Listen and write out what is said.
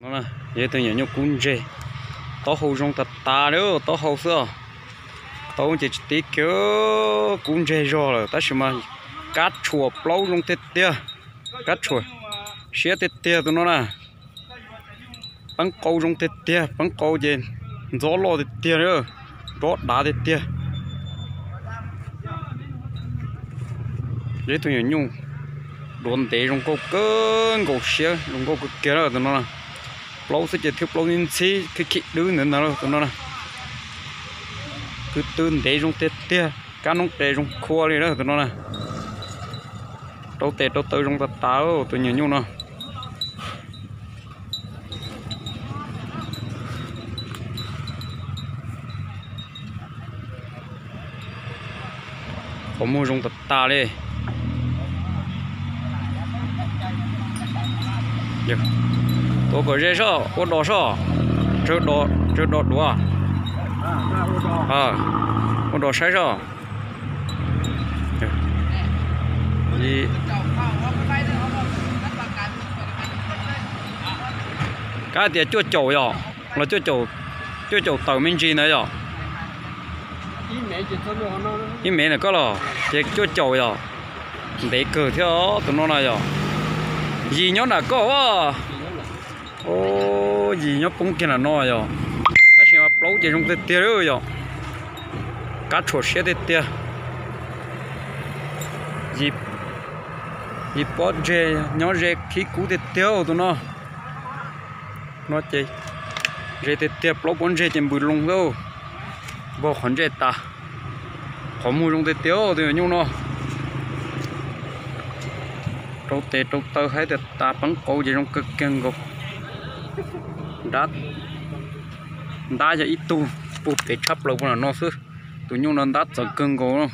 No na, yog ib tug nyuam nyuj kub ntseg, taub hau zoo tas tas li, taub hau xwb os. Taub ces tsis tib kiag, kub ntseg zog lawm tab sis mas kab tshuam plaub zoo tiag tiag, kab tshuam siab tiag tiag tus no na. Peeb qau zoo tiag tiag, peeb qau ces ntxob loj tiag tiag, nrob dav tiag tiag. Yog ib tug nyuam nyuj duav ntev zoo nkauj kawg nkaus, siab zoo nkauj kawg kiag na tus no na. Plaub xwb ces thiab plaub ntxhib ntxhib khib khib dwb ntawd ntag tus no na. Kwv tw ntev zoo tiag tiag, kab noob qes zoo khua li na tus no na. Rau tes rau taw zoo tas tas tus nyuam nyuj no. Qhov muag zoo tas tas li. Tuav kom ze soj, ua dos soj, tsawg dos duav, ua dos saib soj. Kab tias cuaj caum yom, los cuaj caum tawm me ntsis ntawd yom. Ib mev na koj los ces cuaj caum yom. Ntev kawg thiab tus no na yom. Yim nyob nram koj a. Yim nyob poob kiag nram no yom. Tab sis mas plaub ces zoo tiag tiag li yom. Kab tshuam siab tiag tiag. Yim pob ntseg nyob ze khib kub tiag tiag tus no. No ces ze tiag tiag, plaub pob ntseg ces npws loo xwb. Npog qhov ntsej tas. Qhov muag zoo tiag tiag tus nyuam nyuj no. Rau tes rau taw haib tiag tas, peeb qau ces zoo kawg kiag nkaus. Ntab yog ib tug puag pem tshab plaws puag nram no xwb. Tus nyuj no ntab txawv kawg nkaus.